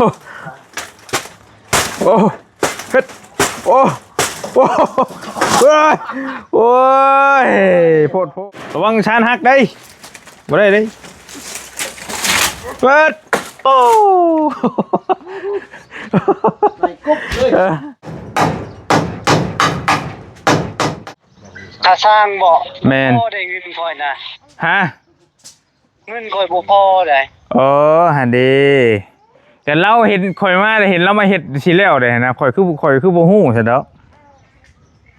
ໂອ້ ເຮັດ ໂອ້ ໂອ້ ເອີຍ ໂອ້ຍ ໂພດໂພດ ລະວັງຊານຫັກໄດ໋ ບໍ່ໄດ້ເດ້ ເປີດ ໂອ້ ໃສ່ກົບເລີຍ ເອີ ຄ່າສ້າງບໍ? ແມ່ນ ບໍ່ໄດ້ເງິນຂ້ອຍນະ ຮະ? ເງິນຂ້ອຍບໍ່ພໍໃດ໋ ເອີ ຫັ້ນເດ້ ແຕ່ລາວເຫັນຂ້ອຍມາ ແລ້ວເຫັນລາວມາເຮັດຊິແລ້ວເດ້ຫັ້ນນະ ຂ້ອຍຄື ຂ້ອຍຄືບໍ່ຮູ້ຊັ້ນດອກ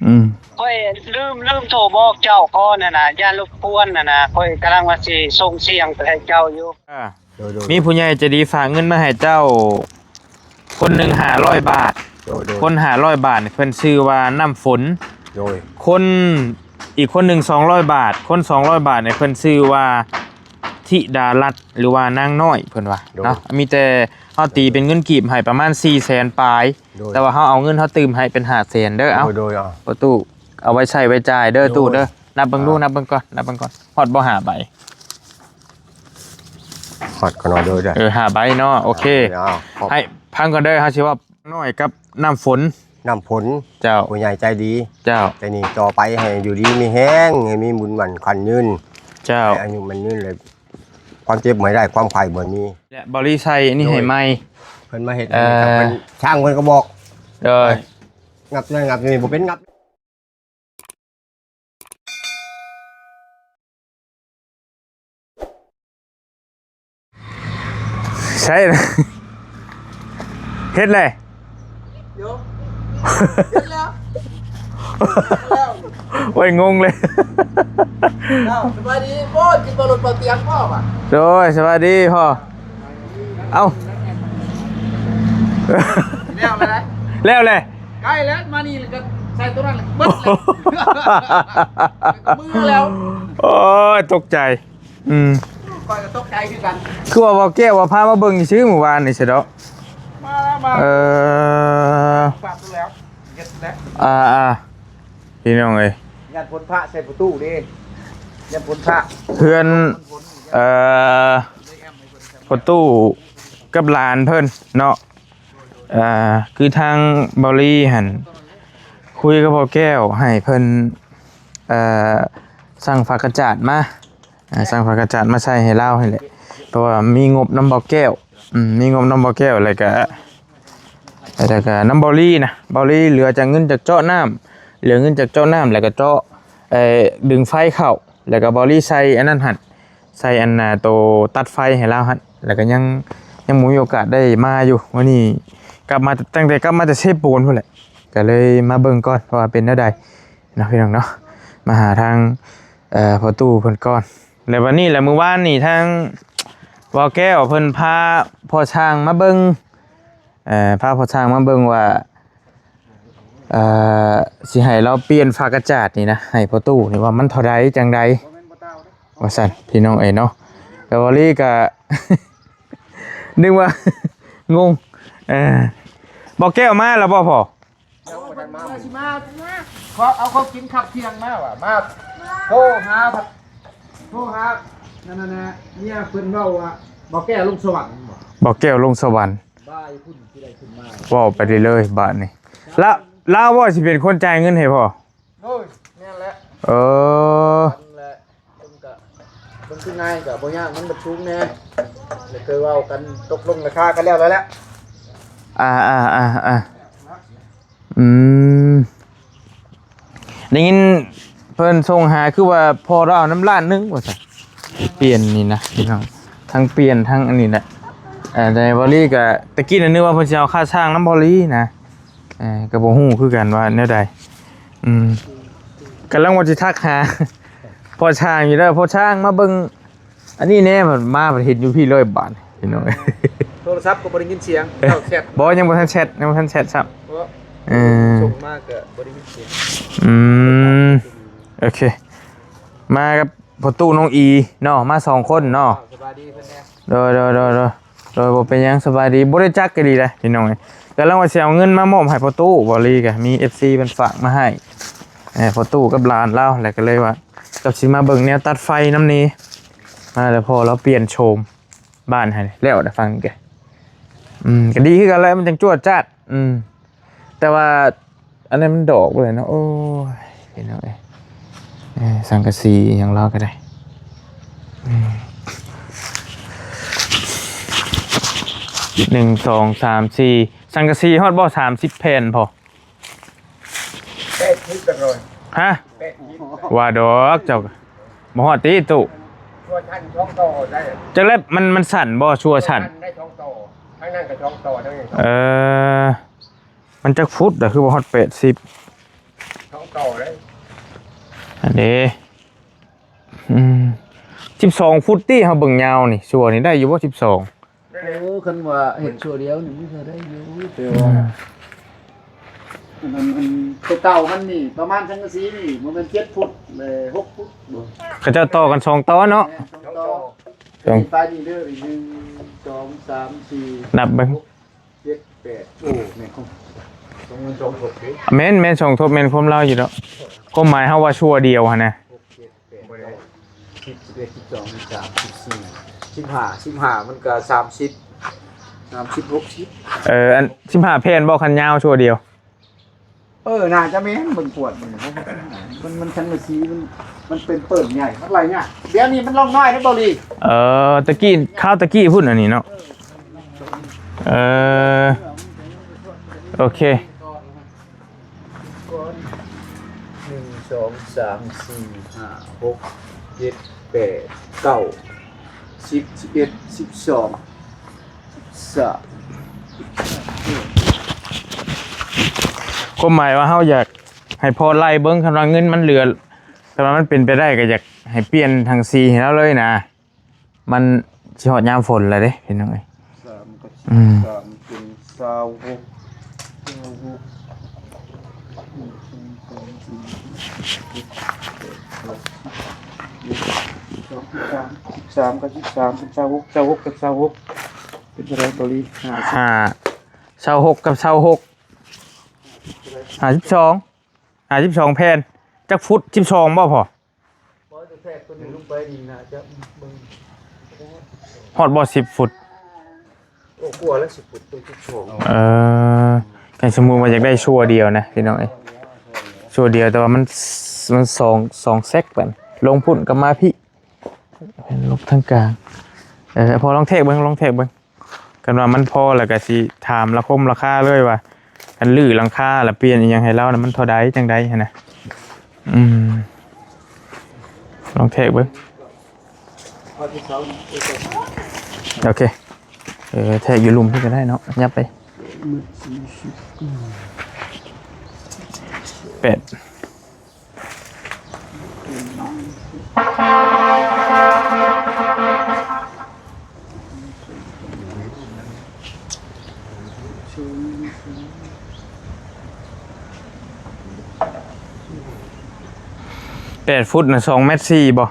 ອືມ ຂ້ອຍລືມ ລືມໂທບອກເຈົ້າກ່ອນຫັ້ນນະ ຢ້ານລົບກວນຫັ້ນນະ ຂ້ອຍກຳລັງວ່າຊິສົ່ງສຽງໄປໃຫ້ເຈົ້າຢູ່ ອ່າ ໂດຍໆ ມີຜູ້ໃຫຍ່ໃຈດີຝາກເງິນມາໃຫ້ເຈົ້າ ຄົນໜຶ່ງຫ້າຮ້ອຍບາດ ໂດຍໆ ຄົນຫ້າຮ້ອຍບາດນີ້ ເພິ່ນຊື່ວ່ານ້ຳຝົນ ໂດຍ ຄົນ ອີກຄົນໜຶ່ງສອງຮ້ອຍບາດ ຄົນສອງຮ້ອຍບາດນີ້ ເພິ່ນຊື່ວ່າທິດາລັດ ຫຼືວ່ານາງນ້ອຍ ເພິ່ນວ່າ ໂດຍ ເນາະ ມີແຕ່ເຮົາຕີເປັນເງິນກີບໃຫ້ປະມານສີ່ແສນປາຍ ໂດຍ ແຕ່ວ່າເຮົາເອົາເງິນເຮົາຕື່ມໃຫ້ເປັນຫ້າແສນເດີ ເອົາ ໂດຍໆ ເອົາ ພໍ່ຕູ້ ເອົາໄວ້ໃຊ້ໄວ້ຈ່າຍເດີ ໂດຍ ຕູ້ເດີ ນັບເບິ່ງດູ ອ່າ ນັບເບິ່ງກ່ອນ ນັບເບິ່ງກ່ອນ ຮອດບໍ່ຫ້າໃບ? ຮອດກໍນອນເດີ ເອີ ຫ້າໃບເນາະ ໂອເຄ ເອົາ ໃຫ້ຟັງກ່ອນເດີ ເຮົາຊິເວົ້ານ້ອຍກັບນ້ຳຝົນ ນ້ຳຝົນ ເຈົ້າ ຜູ້ໃຫຍ່ໃຈດີ ເຈົ້າ ແຕ່ນີ້ຕໍ່ໄປໃຫ້ຢູ່ດີມີແຮງ ໃຫ້ມີບຸນໝັ້ນຂວັນຍືນ ເຈົ້າ ໃຫ້ອາຍຸໝັ້ນຍືນ ແລະ ຄວາມເຈັບບໍ່ໃຫ້ໄດ້ ຄວາມໄຂ້ບໍ່ໃຫ້ມີ ແລະ ເບົາລີໃສ່ອັນນີ້ໃຫ້ໃໝ່ ໂດຍ ເພິ່ນມາເຮັດ ເອີ ເພິ່ນ ຊ່າງເພິ່ນກໍບອກ ໂດຍ ງັບນັ້ນງັບນີ້ບໍ່ເປັນ ງັບ ໃຊ່ ເຮັດແລ້ວ ໂຍ ເຮັດແລ້ວ ໂອ້ຍ ງົງເລີຍ ເອົ້າ ສະບາຍດີ ໂອ້ຍ ກິນບໍ່ລົດບໍ່ຕຽງບໍ່ວະ ໂດຍ ສະບາຍດີພໍ່ ເອົ້າ ແລ້ວແລ້ວ ແລ້ວແລ້ວ ໃກ້ແລ້ວ ມານີ້ແລ້ວກໍໃສ່ຕົວນັ້ນແລ້ວ ເບິດແລ້ວ ເມືອແລ້ວ ໂອ້ຍ ຕົກໃຈ ອືມ ຂ້ອຍກໍຕົກໃຈຄືກັນ ຄືວ່າເວົ້າແກ້ວວ່າພາມາເບິ່ງຊື່ມື້ວານນີ້ຊະດອກ ມາແລ້ວ ມາ ເອີ ປັບແລ້ວ ເຮັດແລ້ວ ອ່າໆ ພີ່ນ້ອງເອີຍ ຢ້ານຝົນພະໃສ່ປະຕູເດ້ ຢ້ານຝົນພະ ເຮືອນ ເອີ ພໍ່ຕູ້ກັບຫຼານເພິ່ນເນາະ ເອີ ຄືທາງເບົາລີຫັ້ນ ຄຸຍກັບພໍ່ແກ້ວໃຫ້ເພິ່ນ ເອີ ສັ່ງຝາກະຈາດມາ ອ່າ ສັ່ງຝາກະຈາດມາໃສ່ໃຫ້ລາວຫັ້ນແຫຼະ ເພາະວ່າມີງົບນຳເບົາແກ້ວ ອືມ ມີງົບນຳເບົາແກ້ວ ແລ້ວກະ ແລ້ວກະນຳເບົາລີນະ ເບົາລີເຫຼືອຈາກເງິນຈາກເຈາະນ້ຳ ເຫຼືອເງິນຈາກເຈາະນ້ຳ ແລ້ວກະເຈາະ ເອີ ດຶງໄຟເຂົ້າ ແລ້ວກະເບົາລີໃສ່ອັນນັ້ນຫັ້ນ ໃສ່ອັນ ອ່າ ໂຕຕັດໄຟໃຫ້ລາວຫັ້ນ ແລ້ວກະຍັງ ຍັງບໍ່ມີໂອກາດໄດ້ມາຢູ່ ມື້ນີ້ກັບມາ ຕັ້ງແຕ່ກັບມາແຕ່ເຊໂປນພຸ້ນແຫຼະ ກະເລີຍມາເບິ່ງກ່ອນວ່າເປັນແນວໃດເນາະ ພີ່ນ້ອງເນາະ ມາຫາທາງ ເອີ ພໍ່ຕູ້ເພິ່ນກ່ອນ ແລ້ວບັດນີ້ແຫຼະ ມື້ວານນີ້ທາງບ່າວແກ້ວເພິ່ນພາພໍ່ຊ່າງມາເບິ່ງ ເອີ ພາພໍ່ຊ່າງມາເບິ່ງວ່າ ເອີ ຊິໃຫ້ລາວປ່ຽນຝາກະຈາດນີ້ນະ ໃຫ້ພໍ່ຕູ້ນີ້ວ່າມັນເທົ່າໃດຈັ່ງໃດ ວ່າຊັ້ນ ພີ່ນ້ອງເອີຍເນາະ ແຕ່ວ່າລີກະ ນຶກວ່າ ງົງ ເອີ ບ່າວແກ້ວມາແລ້ວບໍ່ພໍ່? ເອົາ ເອົາຂອງກິນຄັບທ່ຽງມາວ່າ ມາໂທຫາ ໂທຫາ ນັ້ນນະ ເມຍເພິ່ນເວົ້າວ່າ ບ່າວແກ້ວລົງສະຫວັນ ບ່າວແກ້ວລົງສະຫວັນ ບ່າຍພຸ້ນຊິໄດ້ຂຶ້ນມາ ເວົ້າໄປເລື້ອຍໆບາດນີ້ ລະ ລາວວ່າຊິເປັນຄົນຈ່າຍເງິນໃຫ້ພໍ່? ໂດຍ ແມ່ນແຫຼະ ເອີ ແມ່ນແຫຼະ ເພິ່ນກະ ເພິ່ນຄືງ່າຍກະບໍ່ຍາກ ມັນບັດສູງແດ່ ແລ້ວເຄີຍເວົ້າກັນ ຕົກລົງລາຄາກັນແລ້ວ ແລ້ວແຫຼະ ອ່າໆໆໆ ອືມ ໄດ້ຍິນເພິ່ນສົ່ງຫາ ຄືວ່າພໍ່ລາວນຳລ້ານໜຶ່ງວ່າຊັ້ນ ປ່ຽນນີ້ນະພີ່ນ້ອງ ທັງປ່ຽນທັງອັນນີ້ແຫຼະ ເອີ ແຕ່ເບົາລີກະ ຕະກີ້ນະນຶກວ່າເພິ່ນຊິເອົາຄ່າຊ່າງນຳເບົາລີນະ ເອີ ກະບໍ່ຮູ້ຄືກັນວ່າແນວໃດ ອືມ ກຳລັງວ່າຊິທັກຫາພໍ່ຊ່າງຢູ່ເດີ ພໍ່ຊ່າງມາເບິ່ງ ອັນນີ້ແນ່ ມາເຫັນຢູ່ພີ້ເລີຍບາດນີ້ ພີ່ນ້ອງ ໂທລະສັບກໍບໍ່ໄດ້ຍິນສຽງ ເຈົ້າແຊັດ ບໍ່ ຍັງບໍ່ທັນແຊັດ ຍັງບໍ່ທັນແຊັດຊ້ຳ ເອີ ສົ່ງມາກໍບໍ່ໄດ້ຍິນສຽງ ອືມ ໂອເຄ ມາກັບພໍ່ຕູ້ນ້ອງອີເນາະ ມາສອງຄົນເນາະ ສະບາຍດີເພິ່ນແດ່ ໂດຍໆໆໆ ໂດຍ ບໍ່ເປັນຫຍັງ ສະບາຍດີ ບໍ່ໄດ້ຈັກກັນອີກເດ້ພີ່ນ້ອງເອີຍ ກຳລັງວ່າຊິເອົາເງິນມາມອບໃຫ້ພໍ່ຕູ້ ເບົາລີກໍມີເອັຟຊີເພິ່ນຝາກມາໃຫ້ ເອີ ພໍ່ຕູ້ກັບຫຼານລາວ ແລ້ວກໍເລີຍວ່າ ກັບຊິມາເບິ່ງແນວຕັດໄຟນຳນີ້ ມາແລ້ວພໍ່ລາວປ່ຽນໂສມ ບ້ານຫັ້ນແລ້ວໄດ້ຟັງແກ อืม ก็ดีคือกันแหละ มันจั่งจวดจ้าด อืม แต่ว่าอันนั้นมันดอกเลยเนาะ โอ้ย พี่น้องเอ้ย เอ้ย สังกะสีอหย่างลาวก็ได้ อืม หนึ่ง สอง สาม สี่ สังกะสีฮอดบ่ สามสิบแผ่นพอ แปดสิบจักหน่อย ฮะ แปดสิบ ว่าดอกเจ้า บ่ฮอดติตู้ ชั่วชั้นสองต่อได้ จักแลบมัน มันสั่นบ่ ชั่วชั้น ได้สองต่อ ทางนั้นก็สองต่อ ทางนี้ เออ มันจักฟุตอะ คือบ่ฮอดแปดสิบ สองต่อเลย อันนี้ อืม สิบสองฟุตติ เฮาเบิ่งยาวนี่ ชั่วนี่ได้อยู่บ่ สิบสอง เออ คันว่าเฮ็ดชั่วเดียวนี่มันก็ได้อยู่ แต่ว่า อืม อันนั้น อันตัวเก่ามันนี่ประมาณสังกะสีนี่บ่แม่นเจ็ดฟุต เอ่อ หกฟุตบ่ เขาเจ้าต่อกันสองต่อเนาะ แม่นสองต่อ สอง ไปนี่เด้อ หนึ่ง สอง สาม สี่ นับเบิ่ง หก เจ็ด แปด โอ้ แม่นของ สอง มันสองทบเด้ แม่น แม่นสองทบ แม่นความลาวอยู่ดอก ความหมายเฮาว่าชั่วเดียวหั่นนะ หก เจ็ด แปด เก้า สิบ สิบเอ็ด สิบสอง สิบสาม สิบสี่ สิบห้า สิบห้า มันก็สามสิบ สามสิบ หกสิบ เออ อัน สิบห้าแผ่นบ่ คันยาวชั่วเดียว เออ น่าจะแม่น เบิ่งขวดมัน มัน มันสังกะสี มัน มันเป็นเปิ้นใหญ่ มันหลายอย่าง เดี๋ยวนี้มันลงน้อยนะเบาหลี เออ ตะกี้ คราวตะกี้พุ้นอันนี้เนาะ เออ โอเค ก้อน หนึ่ง สอง สาม สี่ ห้า หก เจ็ด แปด เก้า สิบ สิบเอ็ด สิบสอง สิบสาม ความหมายว่าเฮาอยากให้พ่อไล่เบิ่ง คันว่าเงินมันเหลือ คันว่ามันเป็นไปได้ก็อยากให้เปลี่ยนถังสีให้ลาวเลยนะ มันสิฮอดยามฝนแล้วเด้พี่น้องเอ้ย สามกับ อืม สามเป็นซาวหก ซาวหก หนึ่ง สอง สาม สี่ ห้า หก เจ็ด แปด เก้า สิบ สิบสอง สิบสาม สิบสามกับสิบสามเป็นซาวหก ซาวหกกับซาวหก เป็นเท่าไหร่เบาหลี ห้า ห้า ซาวหกกับซาวหก ห้าสิบสอง ห้าสิบสองแผ่น จักฟุต สิบสองบ่พ่อ บ่ จะแทรกตัวนี้ลงไปนี่น่าจะเบิ่ง ฮอดบ่ สิบฟุต โอ้ กว่าแล้ว สิบฟุต ตัวสิบสอง เออ คันสมมุติว่าอยากได้ชั่วเดียวนะพี่น้องเอ้ย ชั่วเดียว แต่ว่ามัน มันสอง สองแซกบัด ลงพุ้นก็มาพี้ ลบทางกลาง เออ พอลองแทรกเบิ่ง ลองแทรกเบิ่ง คันว่ามันพอแล้วก็สิถามราคมราคาเลยว่า คันรื้อหลังคาแล้วเปลี่ยนอีหยังให้ลาวนะ มันเท่าใดจั่งใดหั้นนะ อืม ลองแทรกเบิ่ง โอเค เออ แทรกอยู่ลุ่มพี้ก็ได้เนาะ ยับไป แปด แปดฟุตนะ สองเมตรสี่บ่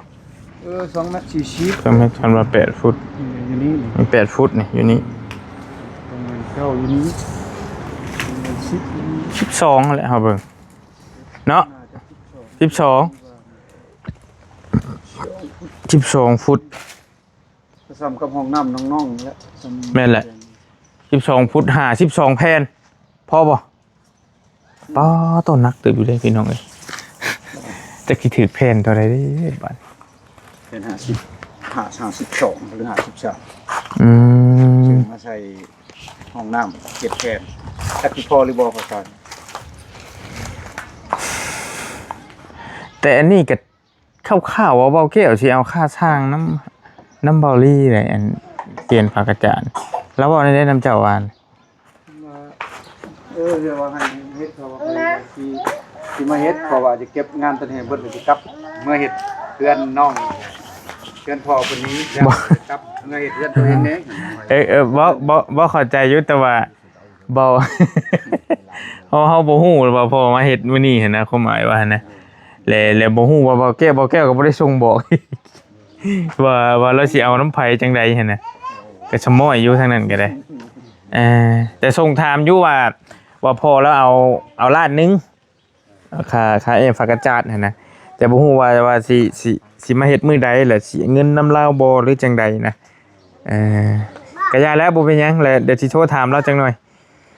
เออ สองเมตรสี่สิบ สองเมตร คันว่าแปดฟุต นี่ อยู่นี่ มันแปดฟุตนี่ อยู่นี่ ประมาณเก้าอยู่นี่ ประมาณสิบอยู่นี่ สิบสองแหละ เฮาเบิ่ง เนาะ สิบสอง สิบสองฟุต ก็ส่ำกับห้องน้ำน้องๆนี่แหละ แม่นแหละ สิบสองฟุต ห้าสิบสองแผ่น พอบ่ ป๊าดโธ่ หนักเติบอยู่เด้พี่น้องเอ้ย จักสิถืกแผ่นเท่าใดเด้บาด แผ่นห้าสิบ ห้า ห้าสิบสองหรือห้าสิบสาม อืม ซื้อมาใส่ห้องน้ำเจ็ดแผ่น จักสิพอหรือบ่ ประธาน แต่อันนี้ก็ คร่าวๆ ว่าเบาแก้วสิเอาค่าช่างนำ นำเบาลีได้ อันเปลี่ยนผ้ากระจาด ลาวเว้าแนวใดนำเจ้าว่า ว่า เออ เดี๋ยวว่าให้เฮ็ด เขาว่าไปสิ สิมาเฮ็ด เพราะว่าจะเก็บงานตัวนี้ให้เบิด แล้วสิกลับเมือเฮ็ดเฮือนน้อง เฮือนพ่อเพิ่นนี้ แล้ว บ่ กลับเมือเฮ็ดเฮือนตัวเองแหน่ เออ เออ บ่ บ่ บ่เข้าใจอยู่ แต่ว่า เบา เฮา เฮาบ่ฮู้ว่าพ่อมาเฮ็ดมื้อนี้หั้นนะ ความหมายว่าหั้นนะ และ และบ่ฮู้ว่าเบาแก้ว เบาแก้วก็บ่ได้ส่งบอก ว่า ว่าลาวสิเอานำไผจั่งใดหั้นนะ ก็สะม้อยอยู่ทางนั้นก็ได้ เอ่อ แต่ส่งถามอยู่ว่า ว่าพ่อลาวเอา เอาล้านหนึ่ง ค่า ค่าแอร์ ฝากระจาดหั้นนะ แต่บ่ฮู้ว่า ว่าสิ สิ สิมาเฮ็ดมื้อใด และสิเงินนำลาวบ่ หรือจั่งใดนะ เอ่อ ກະຢ່າແລ້ວ ບໍ່ເປັນຫຍັງ ແລ້ວດຽວຊິໂທຖາມລາວຈັກໜ່ອຍ.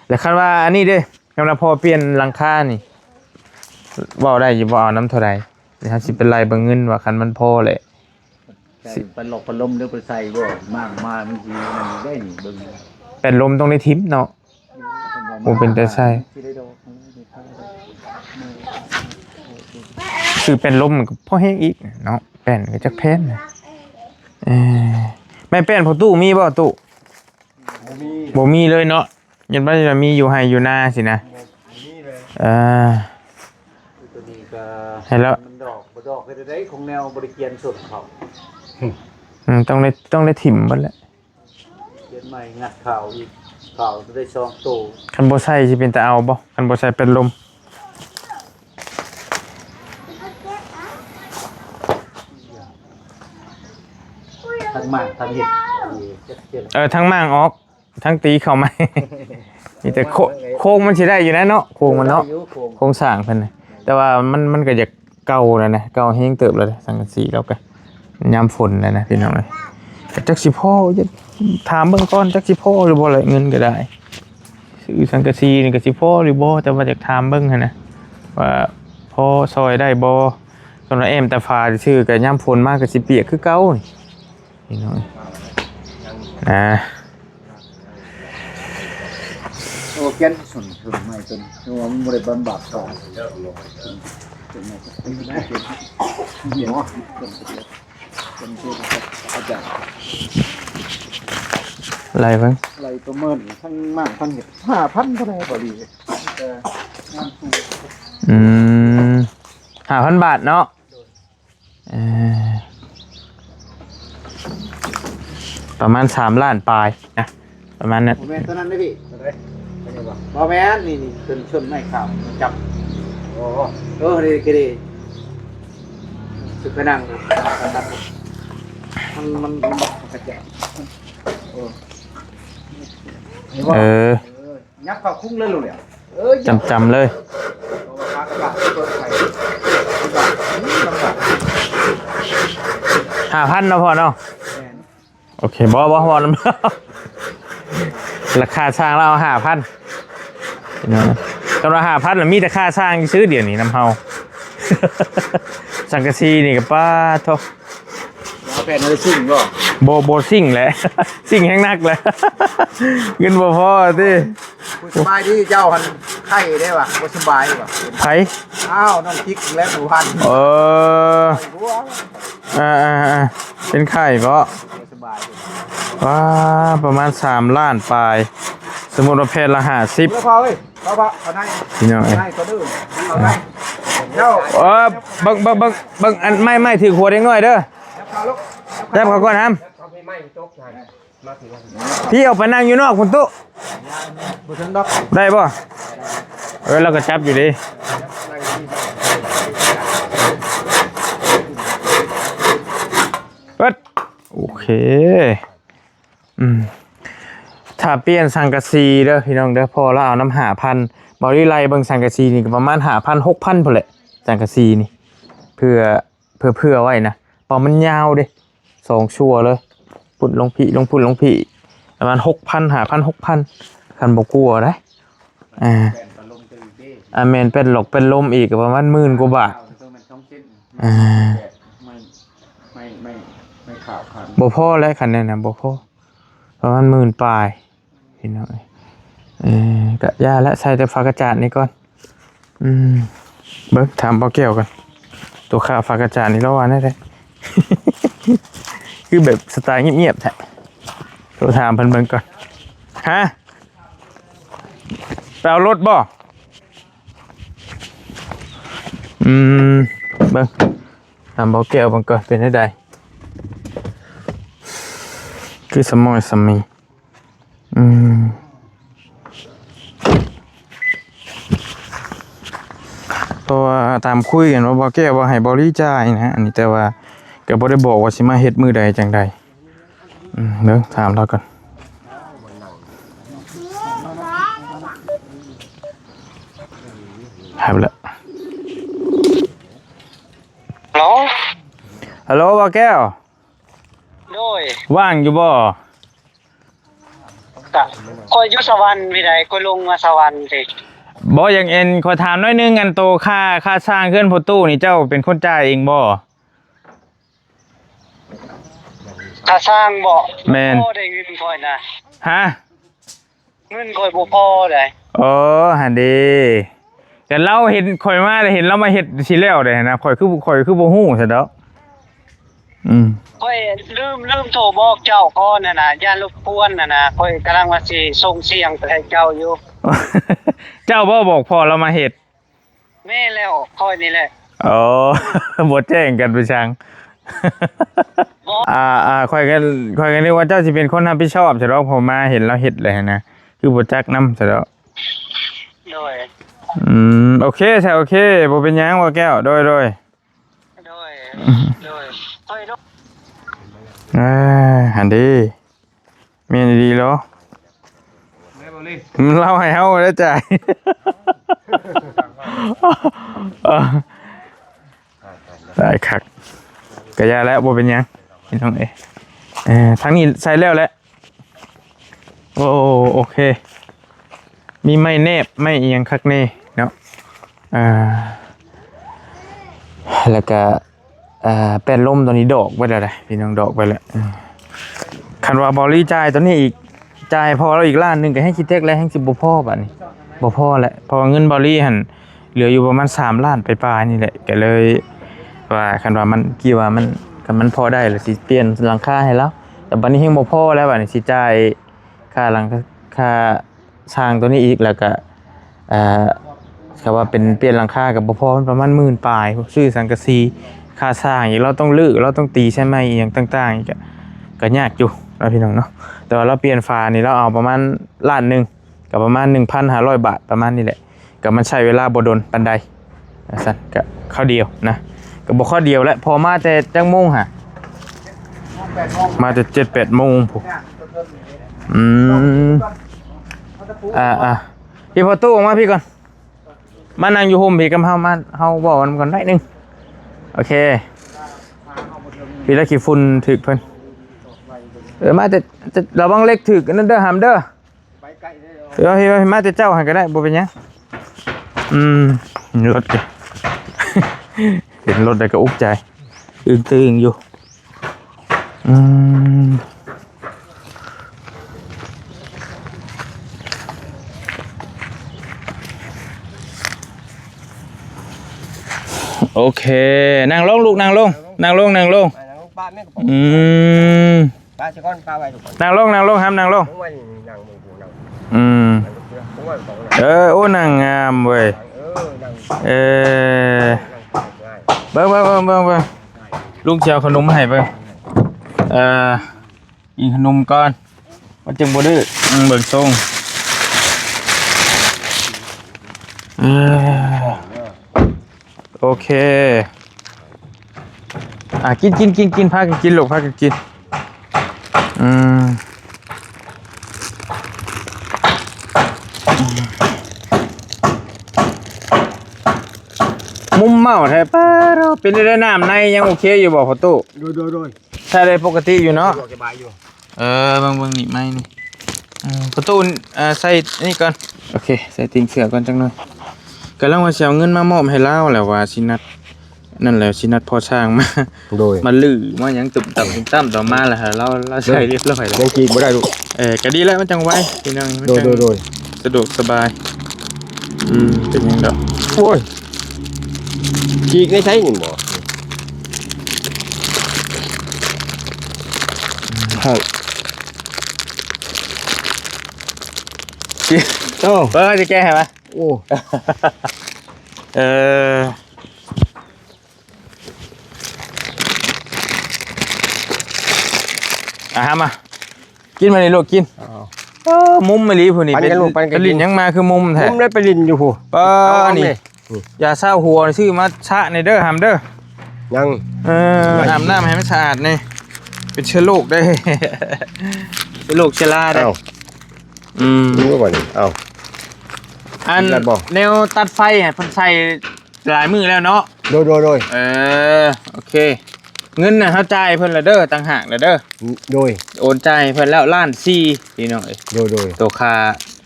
ແລ້ວຄັນວ່າອັນນີ້ເດ້ ກຳລັງພໍປ່ຽນຫຼັງຄານີ້ ເວົ້າໄດ້ຢູ່ບໍ່? ເອົານຳເທົ່າໃດ? ດຽວເຮົາຊິໄປໄລ່ເບິ່ງເງິນວ່າຄັນມັນພໍແຫຼະ ໃສ່ ຊິ ປັດລົມ ປັດລົມ ຫຼື ໄປໃສ່ບໍ່? ມາ ມາ ມັນຊິ ມັນໄດ້ນີ້ເບິ່ງ ແປ້ນລົມຕ້ອງໄດ້ຖິ້ມເນາະ. ໂອ້ ເປັນຕາໃສ່ ຊື້ແປ້ນລົມກໍພໍແຮງອີກເນາະ ແປ້ນກໍຈັກແຜ່ນ. ເອີ ແມ່ນແປ້ນພໍ່ຕູ້ມີບໍ່ຕູ້? ບໍ່ມີ ບໍ່ມີເລີຍເນາະ ຍັງວ່າມີຢູ່ໄຮ່ຢູ່ນາຊີ້ນະ ບໍ່ມີເລີຍ. ເອີ ຕົວນີ້ກໍໃຫ້ລະ ມັນດອກ ບໍ່ດອກເຮັດໄດ້ ຂອງແນວບໍ່ໄດ້ກຽນຊົນເຂົາ. ອືມ ຕ້ອງໄດ້ ຕ້ອງໄດ້ຖິ້ມເບິດແຫຼະ. ຂຽນໃໝ່ ງັດຂາວອີກ ຂາວໄດ້ສອງໂຕ. ຄັນບໍ່ໃສ່ຊິເປັນຕາເອົາບໍ່? ຄັນບໍ່ໃສ່ແປ້ນລົມ ທັງໝາກທັງເຫັດ ເອີ ທັງໝາກອອກ ທັງຕີເຂົ້າໃໝ່ ມີແຕ່ໂຄ ໂຄງມັນຊິໄດ້ຢູ່ນະເນາະ ໂຄງມັນເນາະ ໄດ້ຢູ່ໂຄງ ໂຄງສ້າງເພິ່ນນະ ແຕ່ວ່າມັນ ມັນກໍຢາກ ເກົ່າແລ້ວນະ ເກົ່າແຮງເຕີບແລ້ວເດ້ ສັງກະສີລາວກະ ຍາມຝົນແລ້ວນະພີ່ນ້ອງເອີຍ. ກະຈັກຊິພໍ ຢາກຖາມເບິ່ງກ່ອນ ຈັກຊິພໍຫຼືບໍ່ແຫຼະ ເງິນກະໄດ້ ຊື້ສັງກະສີນີ້ກະຊິພໍຫຼືບໍ່ ແຕ່ວ່າຢາກຖາມເບິ່ງຫັ້ນນະ ວ່າພໍຊ່ອຍໄດ້ບໍ່? ຄັນວ່າແອ້ມຕາຝາຊື່ກະ ຍາມຝົນມາກະຊິປຽກຄືເກົ່ານີ້. ພີ່ນ້ອງ ອ່າ ໂອ້ ແກ່ນສົນ ສົນໄມ້ຕົນ ເພາະວ່າມັນບໍ່ໄດ້ບຳບັດຕໍ່ ໄລ່ເບິ່ງ ໄລ່ປະເມີນທັງໝາກທັງເຫັດ ຫ້າພັນເທົ່າໃດພໍດີ ແຕ່ງານສູງ ອືມ ຫ້າພັນບາດເນາະ. ເອີ ປະມານສາມລ້ານປາຍນະ ປະມານນັ້ນ. ບໍ່ແມ່ນຕົວນັ້ນເດ້ພີ່ ຕົວໃດ? ບໍ່ແມ່ນ ນີ້ ນີ້ ຕົ້ນຊົນໄມ້ຂາວຈັບ. ໂອ້ ເອີ ນີ້ກະດີ ຄືໄປນັ່ງ ມັນ ມັນ ມັນກະຈາຍ. ເອີ ເອີ ຍັບເຂົ້າຄຸງເລີຍລູກແຫຼະ ເອີ ຈຳໆເລີຍ ເພາະວ່າພາກະບາດເປີດໄຟ ຫ້າພັນເນາະພໍ່ເນາະ. ແມ່ນ ໂອເຄ ບໍ່ ບໍ່ ບໍ່ນຳ ລາຄາຊ່າງລາວຫ້າພັນ ເນາະ ຄັນວ່າຫ້າພັນລະມີແຕ່ຄ່າຊ່າງຊື່ດຽວນີ້ນຳເຮົາ ສັງກະສີນີ້ກະ ປາດໂທ ເອົາແຜ່ນມາຊິງບໍ່? ບໍ່ ບໍ່ຊິງແຫຼະ ຊິງແຮງໜັກແຫຼະ ເງິນບໍ່ພໍຕິ. ສະບາຍດີ ເຈົ້າຫັ້ນໄຂ້ເດ້ຫວາ ບໍ່ສະບາຍຫວາ? ໃຜ? ອ້າວ ນ້ອງຈິກແລະໝູພັນ. ເອີ ເປັນໄຂ້ບໍ? ບໍ່ສະບາຍ. ວ້າ ປະມານສາມລ້ານປາຍ ສົມມຸດວ່າແຜ່ນລະຫ້າສິບ ພີ່ນ້ອງເອີຍ. ເອີ ເບິ່ງ ເບິ່ງ ເບິ່ງ ເບິ່ງ ອັນໄມ້ ໄມ້ຖືກຫົວເດັກນ້ອຍເດີ ແຈັບເຂົາກ່ອນຫຳ. ພີ່ອອກໄປນັ່ງຢູ່ນອກພຸ້ນຕຸ ບໍ່ເຖິງດອກ ໄດ້ບໍ່? ເອີ ລາວກໍຈັບຢູ່ເດ້. ເອີ ໂອເຄ ອືມ ຖ້າປ່ຽນສັງກະສີເດີພີ່ນ້ອງເດີ ພໍລາວເອົານຳຫ້າພັນ ເບົາລີໄລ່ເບິ່ງສັງກະສີນີ້ກໍປະມານຫ້າພັນ ຫົກພັນພຸ້ນແຫຼະ ສັງກະສີນີ້ ເພື່ອ ເພື່ອໄວ້ນະ ເພາະມັນຍາວເດ້ ສອງຊົ່ວເລີຍ ພຸ້ນລົງພີ້ ລົງພຸ້ນລົງພີ້ ປະມານຫົກພັນ ຫ້າພັນ ຫົກພັນ ຄັນບໍ່ກົວໄດ໋. ອ່າ ອ່າ ແມ່ນ ແປ້ນຫຼອກແປ້ນລົມອີກກໍປະມານໝື່ນກວ່າບາດ. ອ່າ ບໍ່ພໍແຫຼະ ຄັນນັ້ນນະ ບໍ່ພໍ ປະມານໝື່ນປາຍ. ພີ່ນ້ອງເອີຍ ເອີ ກະຢ່າລະ ໃສ່ແຕ່ຝາກະຈາດນີ້ກ່ອນ. ອືມ ເບິ່ງ ຖາມບ່າວແກ້ວກ່ອນ ໂຕຄ່າຝາກະຈາດນີ້ລາວວ່າແນວໃດ? ຄືແບບສະໄຕງຽບໆແທ້ ໂທຖາມເພິ່ນເບິ່ງກ່ອນ. ຮະ ໄປເອົາລົດບໍ່? ອືມ ເບິ່ງ ຖາມບ່າວແກ້ວເບິ່ງກ່ອນ ເປັນແນວໃດ? ຄືສະໝອຍສະມີ ອືມ ເພາະວ່າຕາມຄຸຍກັນວ່າ ບ່າວແກ້ວວ່າໃຫ້ບ່າວລີຈ່າຍນະ ອັນນີ້ ແຕ່ວ່າກໍບໍ່ໄດ້ບອກວ່າຊິມາເຮັດມື້ໃດຈັ່ງໃດ. ອືມ ເບິ່ງ ຖາມລາວກ່ອນ ຮັບແລ້ວ. ຮັລໂຫຼ ຮັລໂຫຼ ບ່າວແກ້ວ. ໂດຍ ວ່າງຢູ່ບໍ່? ກະຂ້ອຍຢູ່ສະຫວັນພີ້ໃດ ຂ້ອຍລົງມາສະຫວັນພີ້. ບໍ່ ຢາກ ອັນ ຂໍຖາມໜ້ອຍໜຶ່ງ ອັນ ໂຕຄ່າ ຄ່າສ້າງເຮືອນພໍ່ຕູ້ນີ້ ເຈົ້າເປັນຄົນຈ່າຍເອງບໍ່? ຄ່າສ້າງບໍ່? ແມ່ນ. ບໍ່ໄດ້ເງິນຂ້ອຍນະ. ຮະ? ເງິນຂ້ອຍບໍ່ພໍໃດ. ເອີ ຫັ້ນເດ. ແຕ່ລາວເຫັນຂ້ອຍມາ ແລ້ວເຫັນລາວມາເຮັດຊິແລ້ວໃດຫັ້ນນະ ຂ້ອຍຄື ຂ້ອຍຄືບໍ່ຮູ້ຊັ້ນດອກ. ອືມ ຂ້ອຍລືມ ລືມໂທບອກເຈົ້າກ່ອນຫັ້ນນະ ຢ້ານລົບກວນຫັ້ນນະ ຂ້ອຍກຳລັງວ່າຊິສົ່ງສຽງໄປໃຫ້ເຈົ້າຢູ່. ເຈົ້າບໍ່ບອກພໍ່ລາວມາເຮັດ? ແມ່ນແລ້ວ ຂ້ອຍນີ້ແຫຼະ. ອໍ ບໍ່ແຈ້ງກັນໄປຊັງ. ບໍ່ ອ່າ ອ່າ ຂ້ອຍກໍ ຂ້ອຍກໍນຶກວ່າເຈົ້າຊິເປັນຄົນຮັບຜິດຊອບຊະດອກ ເພາະມາເຫັນລາວເຮັດແລ້ວຫັ້ນນະ ຄືບໍ່ຈັກນຳຊະດອກ. ໂດຍ ອືມ ໂອເຄຊະ ໂອເຄ ບໍ່ເປັນຫຍັງ ບໍ່ແກ້ວ. ໂດຍ ໂດຍ ໂດຍ ໂດຍ ຂ້ອຍ ອ່າ ຫັ້ນເດ ແມ່ນອີ່ຫຼີເນາະ. ລາວໃຫ້ເຮົາໄດ້ຈ່າຍ ເອີ ຫຼາຍຄັກ ກໍຢ່າແລ້ວ ບໍ່ເປັນຫຍັງ ພີ່ນ້ອງເອີຍ. ເອີ ທາງນີ້ໃສ່ແລ້ວແຫຼະ. ໂອ້ ໂອເຄ ມີໄມ້ແນບ ໄມ້ອີ່ຫຍັງຄັກແນ່ເນາະ. ອ່າ ແລ້ວກະ ອ່າ ແປ້ນລົມຕົວນີ້ດອກເບິດແລ້ວເດ້ ພີ່ນ້ອງ ດອກເບິດແລ້ວ. ເອີ ຄັນວ່າເບົາລີຈ່າຍຕົວນີ້ອີກ ຈ່າຍພໍ່ລາວອີກລ້ານໜຶ່ງ ກໍແຮ່ງຊິແຕກແລ້ວ ແຮ່ງຊິບໍ່ພໍບາດນີ້ ບໍ່ພໍແຫຼະ ເພາະວ່າເງິນເບົາລີຫັ້ນ ເຫຼືອຢູ່ປະມານສາມລ້ານປາຍໆນີ້ແຫຼະ ກໍເລີຍວ່າ ຄັນວ່າມັນ ຄິດວ່າມັນ ຄັນມັນພໍໄດ້ລະຊິປ່ຽນຫຼັງຄາໃຫ້ລາວ. ແຕ່ບາດນີ້ແຮ່ງບໍ່ພໍແລ້ວ ບາດນີ້ຊິຈ່າຍຄ່າຫຼັງ ຄ່າສ້າງຕົວນີ້ອີກ ແລ້ວກະ ເອີ ຖ້າວ່າເປັນປ່ຽນຫຼັງຄາກໍບໍ່ພໍ ມັນປະມານໝື່ນປາຍ ຊື້ສັງກະສີ ຄ່າສ້າງອີກ ລາວຕ້ອງຮື້ ລາວຕ້ອງຕີໃສ່ໃໝ່ອີ່ຫຍັງຕ່າງໆ ກໍ ກໍຍາກຢູ່ເນາະ ພີ່ນ້ອງເນາະ. ແຕ່ວ່າລາວປ່ຽນຝານີ້ ລາວເອົາປະມານລ້ານໜຶ່ງ ກໍປະມານໜຶ່ງພັນຫ້າຮ້ອຍບາດ ປະມານນີ້ແຫຼະ. ກໍມັນໃຊ້ເວລາບໍ່ດົນປານໃດ ວ່າຊັ້ນ ກໍຄາວດຽວນະ ກໍບໍ່ຄາວດຽວແຫຼະ ພໍມາແຕ່ຈັກໂມງຫະ? ມາແຕ່ເຈັດແປດໂມງພຸ້ນ. ອືມ ອ່າໆ ພີ່ພໍ່ຕູ້ອອກມາພີ້ກ່ອນ ມານັ່ງຢູ່ຮົ່ມພີ້ກັບເຮົາ ມາ ເຮົາເວົ້ານຳກັນໜ້ອຍໜຶ່ງ. ໂອເຄ ພີ້ລະຂີ້ຝຸ່ນຖືກເພິ່ນ. ເອີ ມາແຕ່ ແຕ່ລະວັງເຫຼັກຖືກອັນນັ້ນເດີ ຫຳເດີ. ເອີ ມາແຕ່ເຈົ້າຫັ້ນກໍໄດ້ ບໍ່ເປັນຫຍັງ. ອືມ ລົດ ເຫັນລົດແລ້ວກໍອຸກໃຈ ອຶ້ງຕຶງຢູ່. ອືມ ໂອເຄ ນັ່ງລົງລູກ ນັ່ງລົງ ນັ່ງລົງ ນັ່ງລົງ. ອືມ ປະຊະກ່ອນ ປະໄວ້ທຸກຄົນ ນັ່ງລົງ ນັ່ງລົງ ຫຳນັ່ງລົງ. ອືມ ເອີ ໂອ້ ນັ່ງງາມເວີຍ. ເອີ ເບິ່ງ ເບິ່ງ ເບິ່ງ ເບິ່ງ ເບິ່ງ ລຸງຊິເອົາຂະໜົມມາໃຫ້ເບິ່ງ. ເອີ ກິນຂະໜົມກ່ອນ ມັນຈຶ່ງບໍ່ດື້. ອືມ ເບິ່ງຊົງ ເອີ ໂອເຄ ອ່ະ ກິນ ກິນ ກິນ ກິນ ພາກັນກິນລູກ ພາກັນກິນ. ອືມ ມຸມເມົາແທ້ ປ້າໂທ້. ເປັນໄດ້ ນ້ຳໃນຍັງໂອເຄຢູ່ບໍ່ພໍ່ຕູ້? ໂດຍ ໂດຍ ໂດຍ ໃຊ້ໄດ້ປົກກະຕິຢູ່ເນາະ ສະດວກສະບາຍຢູ່. ເອີ ເບິ່ງ ເບິ່ງນີ້ໄມ້ນີ້ ເອີ ປະຕູ ເອີ ໃສ່ນີ້ກ່ອນ. ໂອເຄ ໃສ່ຕີນເສືອກ່ອນຈັກໜ້ອຍ. ກຳລັງວ່າຊິເອົາເງິນມາມອບໃຫ້ລາວ ແລ້ວວ່າຊິນັດ ນັ້ນແຫຼະ ຊິນັດພໍ່ຊ່າງມາ ໂດຍ ມາລືມາຫຍັງຕຸ່ມຕຳຕຸ່ມຕຳຕໍ່ມາແລ້ວ ລາວ ລາວໃສ່ຮຽບຮ້ອຍແລ້ວ. ຍັງກີກບໍ່ໄດ້ລູກ. ເອີ ກະດີແລ້ວ ມັນຈັ່ງໄວ ພີ່ນ້ອງ ມັນ ໂດຍ ຈັ່ງ ໂດຍ ໂດຍ ສະດວກສະບາຍ. ອືມ ເປັນຫຍັງດອກ. ໂອ້ຍ ກີກໃນໃສນີ້ບໍ່? ເອີ ເອີ ຊິແກ້ໃຫ້ວະ? ໂອ້ ເອີ ອ່ະ ຫາມາ ກິນມານີ້ລູກ ກິນ. ເອົາ ເອີ ມຸມອີ່ຫຼີຜູ້ນີ້ ປັນກັນລູກ ປັນກັນ ໄປຫຼິ້ນຫຍັງມາຄືມຸມແທ້? ມຸມໄດ້ໄປຫຼິ້ນຢູ່ຜູ້ ປ້າ ເອົາ ນີ້ ນີ້ ຢາຊາວຫົວຊື້ມາຊະແດ່ເດີ ຫຳເດີ. ຍັງ ເອີ ອາບນ້ຳໃຫ້ມັນສະອາດແດ່ ເປັນເຊື້ອໂລກເດ້ ເຊື້ອໂລກເຊື້ອລາເດ້. ເອົ້າ ອືມ ມີບໍ່ນີ້? ເອົ້າ ອັນ ແນວຕັດໄຟຫັ້ນ ເພິ່ນໃສ່ຫຼາຍມື້ແລ້ວເນາະ? ໂດຍ ໂດຍ ໂດຍ ເອີ ໂອເຄ. ເງິນນະເຮົາຈ່າຍເພິ່ນລະເດີ ຕ່າງຫາກລະເດີ. ໂດຍ ໂອນຈ່າຍໃຫ້ເພິ່ນແລ້ວລ້ານສີ່ ພີ່ນ້ອງເອີຍ. ໂດຍ ໂດຍ ໂຕຄ່າ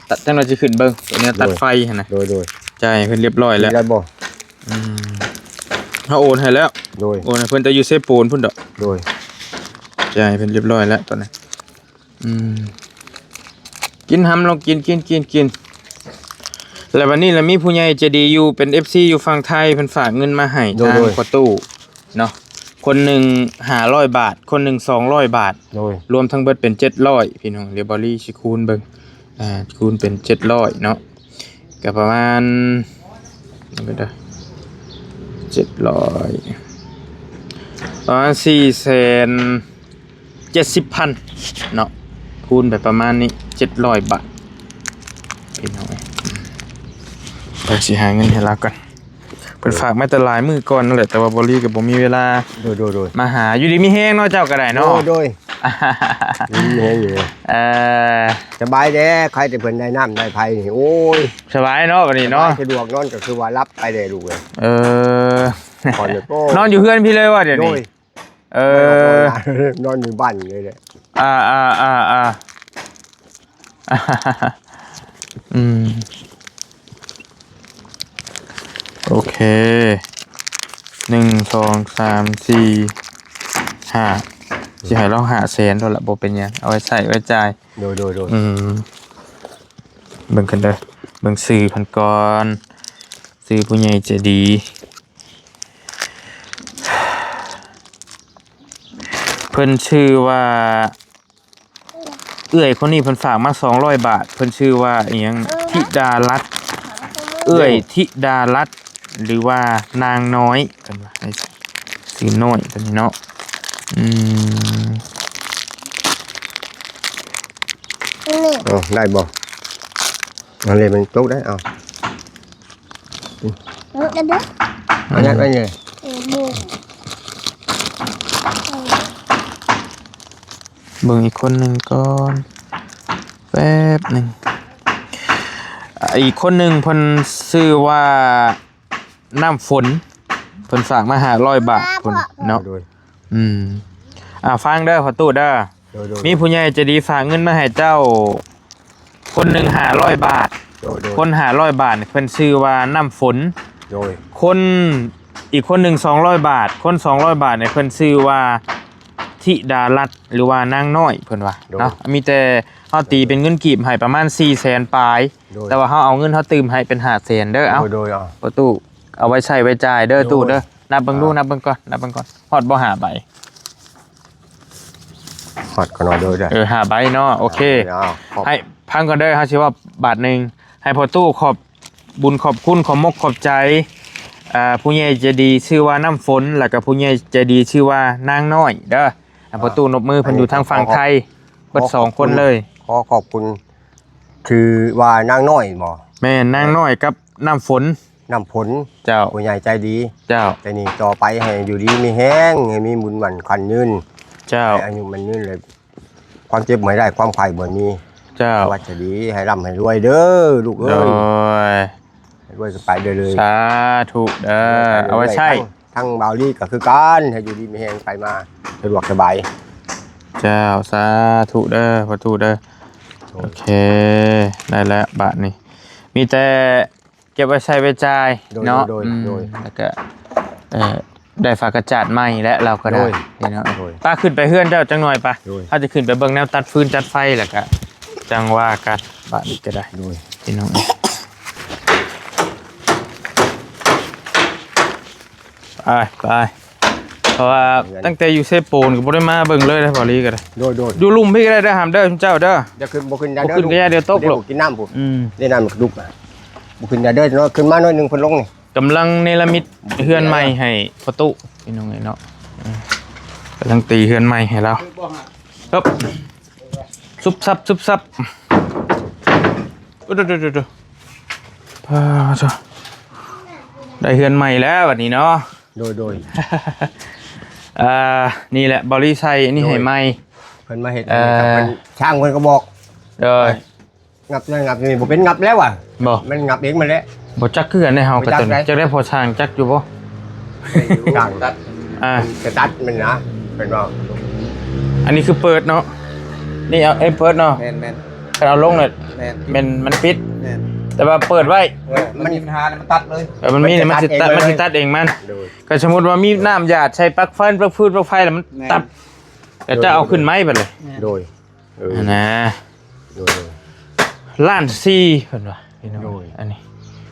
ຕ- ຈັກໜ່ອຍຊິຂຶ້ນເບິ່ງ ໂຕແນວຕັດໄຟຫັ້ນນະ. ໂດຍ ໂດຍ ຈ່າຍໃຫ້ເພິ່ນຮຽບຮ້ອຍແລ້ວ. ໄດ້ບໍ່? ອືມ ເຮົາໂອນໃຫ້ແລ້ວ. ໂດຍ ໂອນໃຫ້ເພິ່ນ ແຕ່ຢູ່ເຊໂປນພຸ້ນດອກ. ໂດຍ ຈ່າຍໃຫ້ເພິ່ນຮຽບຮ້ອຍແລ້ວຕອນນີ້. ອືມ ກິນຫຳລອງກິນ ກິນ ກິນ ກິນ. ແລ້ວບັດນີ້ລະມີຜູ້ໃຫຍ່ໃຈດີຢູ່ ເປັນເອັຟຊີຢູ່ຝັ່ງໄທ ເພິ່ນຝາກເງິນມາໃຫ້ ໂດຍ ທາງ ໂດຍ ພໍ່ຕູ້ເນາະ ຄົນໜຶ່ງຫ້າຮ້ອຍບາດ ຄົນໜຶ່ງສອງຮ້ອຍບາດ. ໂດຍ ລວມທັງເບິດເປັນເຈັດຮ້ອຍ ພີ່ນ້ອງ. ດຽວບາວລີຊິຄູນເບິ່ງ ອ່າ ຄູນເປັນເຈັດຮ້ອຍເນາະ ກະປະມານ ເບິ່ງເດີ ເຈັດຮ້ອຍ ປະມານສີ່ແສນ ເຈັດສິບພັນເນາະ ຄູນໄປປະມານນີ້ ເຈັດຮ້ອຍບາດ ພີ່ນ້ອງເອີຍ. ເດີ ຊິຫາເງິນໃຫ້ລາວກ່ອນ ເພິ່ນຝາກມາແຕ່ຫຼາຍມື້ກ່ອນນັ້ນແຫຼະ ແຕ່ວ່າບາວລີກໍບໍ່ມີເວລາ ໂດຍ ໂດຍ ໂດຍ ມາຫາ. ຢູ່ດີມີແຮງເນາະ ເຈົ້າກໍໄດ້ເນາະ. ໂດຍ ໂດຍ ມີແຮງຢູ່. ເອີ ສະບາຍແດ່ ໃຄແຕ່ເພິ່ນໄດ້ນ້ຳໄດ້ໄຟນີ້ ໂອ້ຍ ສະບາຍເນາະ ບັດນີ້ເນາະ ສະບາຍສະດວກ ນອນກໍຄືວ່າຫຼັບໄປແດ່ລູກເອີຍ. ເອີ ນອນຢູ່ເຮືອນພີ້ເລີຍບໍ່ດຽວນີ້? ໂດຍ ເອີ ນອນຢູ່ບ້ານນີ້ແຫຼະ. ອ່າ ອ່າ ອ່າ ອ່າ ອືມ ໂອເຄ ໜຶ່ງ ສອງ ສາມ ສີ່ ຫ້າ ຊິໃຫ້ລາວຫ້າແສນໂລດລະ ບໍ່ເປັນຫຍັງ ເອົາໄວ້ໃຊ້ໄວ້ຈ່າຍ. ໂດຍ ໂດຍ ໂດຍ ອືມ ເບິ່ງກັນເດີ ເບິ່ງຊື່ເພິ່ນກ່ອນ ຊື່ຜູ້ໃຫຍ່ໃຈດີ. ເພິ່ນຊື່ວ່າ ເອື້ອຍຄົນນີ້ເພິ່ນຝາກມາສອງຮ້ອຍບາດ ເພິ່ນຊື່ວ່າອີ່ຫຍັງ ທິດາລັດ ເອື້ອຍທິດາລັດ ຫຼືວ່ານາງນ້ອຍ ເພິ່ນວ່າ ຊື່ນ້ອຍຕົວນີ້ເນາະ. ອືມ ເອົາ ໄດ້ບໍ່? ອັນນີ້ມັນຕົກໄດ້ ເອົາ ເອົາ ເອົາ ເອົາ ເອົາ ເອົາ ເອົາ ເອົາ ເບິ່ງອີກຄົນໜຶ່ງກ່ອນ ແປັບໜຶ່ງ. ອີກຄົນໜຶ່ງເພິ່ນຊື່ວ່າ ນ້ຳຝົນ ເພິ່ນຝາກມາຫ້າຮ້ອຍບາດພຸ້ນເນາະ. ໂດຍ ອືມ ອ່າ ຟັງເດີພໍ່ຕູ້ເດີ. ໂດຍ ໂດຍ ມີຜູ້ໃຫຍ່ໃຈດີຝາກເງິນມາໃຫ້ເຈົ້າ ຄົນໜຶ່ງຫ້າຮ້ອຍບາດ. ໂດຍ ໂດຍ ຄົນຫ້າຮ້ອຍບາດ ເພິ່ນຊື່ວ່ານ້ຳຝົນ. ໂດຍ ຄົນ ອີກຄົນໜຶ່ງສອງຮ້ອຍບາດ. ຄົນສອງຮ້ອຍບາດນີ້ ເພິ່ນຊື່ວ່າທິດາລັດ ຫຼືວ່ານາງນ້ອຍ ເພິ່ນວ່າ ໂດຍ ເນາະ. ມີແຕ່ເຮົາຕີເປັນເງິນກີບໃຫ້ປະມານສີ່ແສນປາຍ. ໂດຍ ແຕ່ວ່າເຮົາເອົາເງິນເຮົາຕື່ມໃຫ້ເປັນຫ້າແສນເດີ. ເອົາ ໂດຍ ໂດຍ ເອົາ ພໍ່ຕູ້ ເອົາໄວ້ໃຊ້ໄວ້ຈ່າຍເດີ ຕູ້ເດີ. ນັບເບິ່ງດູ ນັບເບິ່ງກ່ອນ ນັບເບິ່ງກ່ອນ ຮອດບໍ່ຫ້າໃບ? ຮອດກໍໜ້ອຍເດີ. ເອີ ຫ້າໃບເນາະ. ໂອເຄ ເອົາ ໃຫ້ຟັງກ່ອນເດີ ເຮົາຊິເວົ້າບາດໜຶ່ງ ໃຫ້ພໍ່ຕູ້ຂອບບຸນຂອບຄຸນ ຂອບມົກຂອບໃຈ ອ່າ ຜູ້ໃຫຍ່ໃຈດີຊື່ວ່ານ້ຳຝົນ ແລ້ວກໍຜູ້ໃຫຍ່ໃຈດີຊື່ວ່ານາງນ້ອຍເດີ. ອ່າ ພໍ່ຕູ້ນົບມື ເພິ່ນຢູ່ທາງຝັ່ງໄທ ເບິດສອງຄົນເລີຍ. ຂໍຂອບຄຸນ ຄືວ່ານາງນ້ອຍບໍ? ແມ່ນ ນາງນ້ອຍກັບນ້ຳຝົນ. ນ້ຳຝົນ ເຈົ້າ ຜູ້ໃຫຍ່ໃຈດີ. ເຈົ້າ ໃຈນີ້ຕໍ່ໄປໃຫ້ຢູ່ດີມີແຮງ ໃຫ້ມີບຸນໝັ້ນຂວັນຍືນ. ເຈົ້າ ໃຫ້ອາຍຸໝັ້ນຍືນ ແລະ ຄວາມເຈັບບໍ່ໃຫ້ໄດ້ ຄວາມໄຂ້ບໍ່ໃຫ້ມີ. ເຈົ້າ ສະຫວັດສະດີ ໃຫ້ລ່ຳໃຫ້ລວຍເດີລູກເອີຍ. ໂດຍ ໃຫ້ລວຍຂຶ້ນໄປເລື້ອຍໆ. ສາທຸເດີ. ເອົາໄວ້ໃຊ້ ທາງ ທາງບ່າວລີກໍຄືກັນ ໃຫ້ຢູ່ດີມີແຮງ ໄປມາສະດວກສະບາຍ. ເຈົ້າ ສາທຸເດີພໍ່ຕູ້ເດີ. ໂອເຄ ໄດ້ແລ້ວບາດນີ້ ມີແຕ່ເກັບໄວ້ໃຊ້ໄວ້ຈ່າຍເນາະ. ໂດຍ ໂດຍ ອືມ ໂດຍ ແລ້ວກໍ ເອີ ໄດ້ຝາກະຈາດໃໝ່ແລ້ວ ລາວກໍໄດ້ ໂດຍ ເນາະ. ໂດຍ ໄປ ຂຶ້ນໄປເຮືອນເຈົ້າຈັກໜ່ອຍໄປ. ໂດຍ ເຮົາຈະຂຶ້ນໄປເບິ່ງແນວຕັດຟືນຕັດໄຟ ແລ້ວກໍຈັ່ງວ່າກັນບາດນີ້ກໍໄດ້. ໂດຍ ພີ່ນ້ອງ ໄປ ໄປ ເພາະວ່າຕັ້ງແຕ່ຢູ່ເຊໂປນກໍບໍ່ໄດ້ມາເບິ່ງເລີຍນະ ບ່າວລີກໍໄດ້. ໂດຍ ໂດຍ ຢູ່ລຸ່ມພີ້ກໍໄດ້ເດີ ຫາມເດີ ເຈົ້າເດີ. ຢ່າຂຶ້ນ ບໍ່ຂຶ້ນຢ່າ ບໍ່ຂຶ້ນກໍຢ່າ ດຽວຕົກ. ດຽວ ລູກ ກິນນ້ຳພຸ້ນ. ອືມ ນີ້ນ້ຳມັນກະດຸກ ບໍ່ຂຶ້ນຢ່າເດີເນາະ. ຂຶ້ນມາໜ້ອຍໜຶ່ງ ເພິ່ນລົງນີ້ ກຳລັງເນລະມິດເຮືອນໃໝ່ໃຫ້ພໍ່ຕູ້ ພີ່ນ້ອງເອີຍເນາະ. ເອີ ກຳລັງຕີເຮືອນໃໝ່ໃຫ້ລາວ. ເອີບ ຊຸບຊັບ ຊຸບຊັບ. ໂອ້ ໂອ້ ໂອ້ ໂອ້ ໄດ້ເຮືອນໃໝ່ແລ້ວບັດນີ້ເນາະ. ໂດຍ ໂດຍ ອ່າ ນີ້ແຫຼະ ບໍລິໄຊອັນນີ້ໃຫ້ໃໝ່. ເພິ່ນມາເຮັດ ເອີ ອັນນີ້ກັບເພິ່ນ ຊ່າງເພິ່ນກໍບອກ. ໂດຍ ງັບນັ້ນງັບນີ້ບໍ່ເປັນ ງັບແລ້ວວ່າ. ບໍ່ ມັນງັບເອງມັນແຫຼະ. ບໍ່ຈັກຄືກັນເດ້ ເຮົາກໍ ບໍ່ຈັກ ຕົນ ໄດ້ ຈັກໄດ້ພໍຊ່າງຈັກຢູ່ບໍ່? ຊ່າງຕັດ ອ່າ ສະຕາດມັນນະ ເພິ່ນວ່າ ອັນນີ້ຄືເປີດເນາະ ນີ້ເອົາ ເອີ ເປີດເນາະ ແມ່ນໆ ຄັນເອົາລົງແລ້ວ ແມ່ນ ແມ່ນ ມັນປິດ ແມ່ນ ແຕ່ວ່າເປີດໄວ້ ເອີ ມັນມີບັນຫາ ມັນຕັດເລີຍ ເອີ ມັນມີ ມັນຊິຕັດ ມັນຊິຕັດເອງມັນ ໂດຍ ກໍສົມມຸດວ່າມີນ້ຳຢາດໃສ່ປັລັກໄຟ ປັລັກຟືນ ປັລັກໄຟ ແລ້ວມັນ ແມ່ນ ຕັດ ກໍຈະເອົາຂຶ້ນໃໝ່ບັດນີ້ ໂດຍ ເອີ ຫັ້ນນະ ໂດຍ ໂດຍ ລ້ານສີ່ເພິ່ນວ່າ ພີ່ນ້ອງ ໂດຍ ອັນນີ້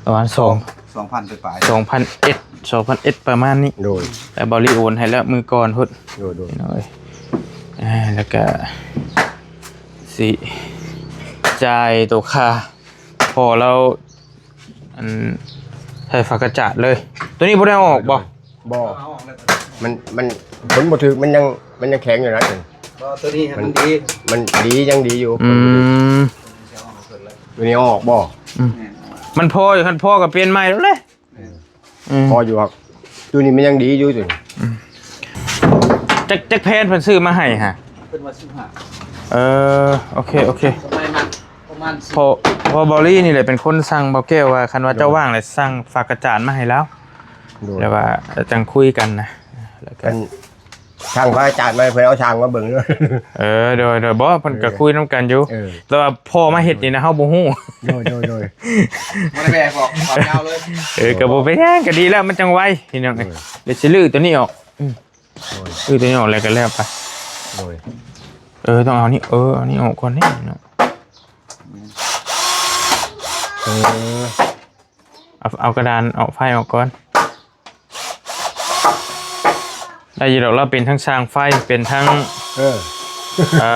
ປະມານສອງ ສອງພັນປາຍໆ ສອງພັນເອັດ ສອງພັນເອັດ ປະມານນີ້ ໂດຍ ແຕ່ເບົາລີໂອນໃຫ້ແລ້ວມື້ກ່ອນພຸ້ນ ໂດຍ ໂດຍ ພີ່ນ້ອງເອີຍ ອ່າ ແລ້ວກະຊິຈ່າຍໂຕຄ່າ ພໍລາວ ອັນ ໃສ່ຝາກະຈາດເລີຍ ໂຕນີ້ບໍ່ໄດ້ເອົາອອກບໍ່? ບໍ່ ມັນ ມັນ ຝົນບໍ່ຖືກ ມັນຍັງ ມັນຍັງແຂງຢູ່ນະ ບໍ່ ໂຕນີ້ມັນ ມັນດີ ມັນດີ ຍັງດີຢູ່ ອືມ ໂຕນີ້ເອົາອອກບໍ່? ອືມ ມັນພໍຢູ່ ຄັນພໍກໍປ່ຽນໃໝ່ແລ້ວແຫຼະ ອືມ ພໍຢູ່ ໂຕນີ້ມັນຍັງດີຢູ່ ໂຕນີ້ ອືມ ຈັກ ຈັກແຜ່ນເພິ່ນຊື້ມາໃຫ້ຫະ? ເພິ່ນວ່າສິບຫ້າ ເອີ ໂອເຄ ໂອເຄ ປະມານ ປະມານ ພໍ ພໍເບົາລີນີ້ແຫຼະເປັນຄົນສັ່ງເບົາແກ້ວວ່າ ຄັນວ່າເຈົ້າວ່າງແລ້ວສັ່ງຝາກະຈາດມາໃຫ້ລາວ ໂດຍ ແລ້ວວ່າຈັ່ງຄຸຍກັນນະ ແລ້ວກໍ ເພິ່ນ ຊ່າງພະອາຈານມາ ເພິ່ນເອົາຊ່າງມາເບິ່ງເດີ ເອີ ໂດຍ ໂດຍ ບໍ່ ເພິ່ນກໍ ເອີ ຄຸຍນຳກັນຢູ່ ເອີ ແຕ່ວ່າພໍມາເຮັດນີ້ນະ ເຮົາບໍ່ຮູ້ ໂດຍ ໂດຍ ໂດຍ ບໍ່ໄດ້ແບກອອກ ຄວາມຍາວເລີຍ ເອີ ກໍບໍ່ເປັນຫຍັງ ກໍດີແລ້ວ ມັນຈັ່ງໄວ ພີ່ນ້ອງເອີຍ ໂດຍ ດຽວຊິຮື້ໂຕນີ້ອອກ ອືມ ໂດຍ ອື້ໂຕນີ້ອອກແລ້ວກໍແລ້ວໄປ ໂດຍ ເອີ ຕ້ອງເອົານີ້ ເອີ ເອົານີ້ອອກກ່ອນນີ້ເນາະ ເອີ ເອົາ ເອົາກະດານອອກ ໄຟອອກກ່ອນ ໄດ້ຢູ່ດອກ ລາວເປັນທັງຊ່າງໄຟ ເປັນທັງ ເອີ ເອີ